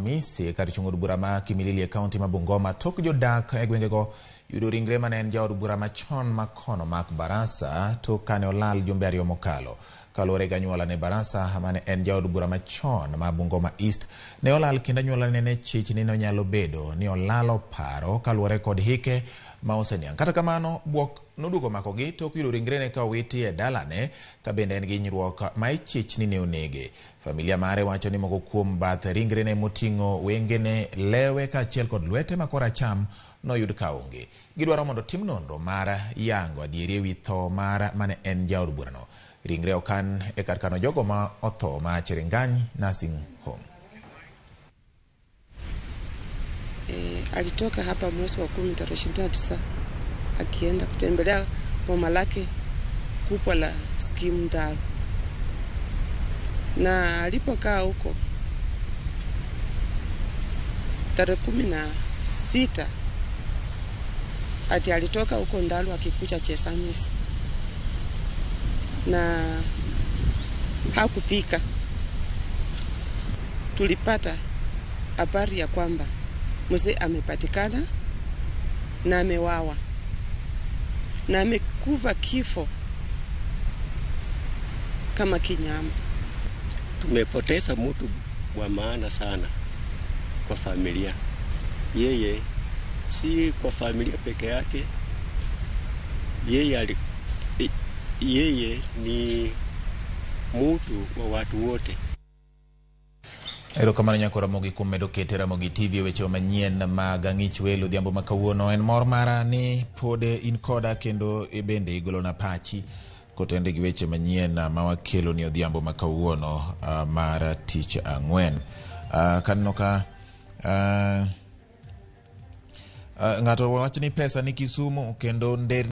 Alhamisi kar chung' od bura ma Kimilili e kaunti ma Bungoma tok jodak e gwengego yudo ringre mane en jaod bura machon ma kono Mark Barasa tok kane olal jumbe ariyo mokalo. Kaluwore gi anyuolane Barasa mane en jaod bura machon ma Bungoma East ne olal kendo anyuolane ne chich ni nonyalo bedo ni olalo paro kaluwore kod hike ma oseniang'. Kata kamano buok noduogo makogi tok yudo ringrene ka owiti e dalane ka bende en gi hinyruok ma ichich ni ne onege. Familia mare wacho ni moko kuom bath ringrene moting'o wengene, lewe kaachiel kod lwete ma koracham noyud ka onge. Gidwaro mondo tim nonro mar yango adieri ewi tho mar mane en jaod burano. Ringre okan e kar kano jogo ma otho ma Cherengany Nursing Home. E, alitoka hapa mwezi wa 10 tarehe 29 akienda kutembelea boma lake kubwa la skimu Ndaru, na alipokaa huko tarehe 16 ati alitoka huko Ndalu akikuja Chesamis na hakufika. Tulipata habari ya kwamba mzee amepatikana na amewawa na amekufa kifo kama kinyama. Tumepoteza mtu wa maana sana kwa familia. Yeye si kwa familia peke yake, yeye ni mtu wa watu wote. Erokamano nyako Ramogi kuom medo kete Ramogi TV e weche manyien mag ang'ich welo odhiambo ma kawuono. En mor mara ni pod in koda kendo bende igolona pachi kotende gi weche manyien ma wakelo ni odhiambo ma kawuono mar tich ang'wen. Kaneno ka ng'ato wacho ni pesa ni Kisumu kendo nderni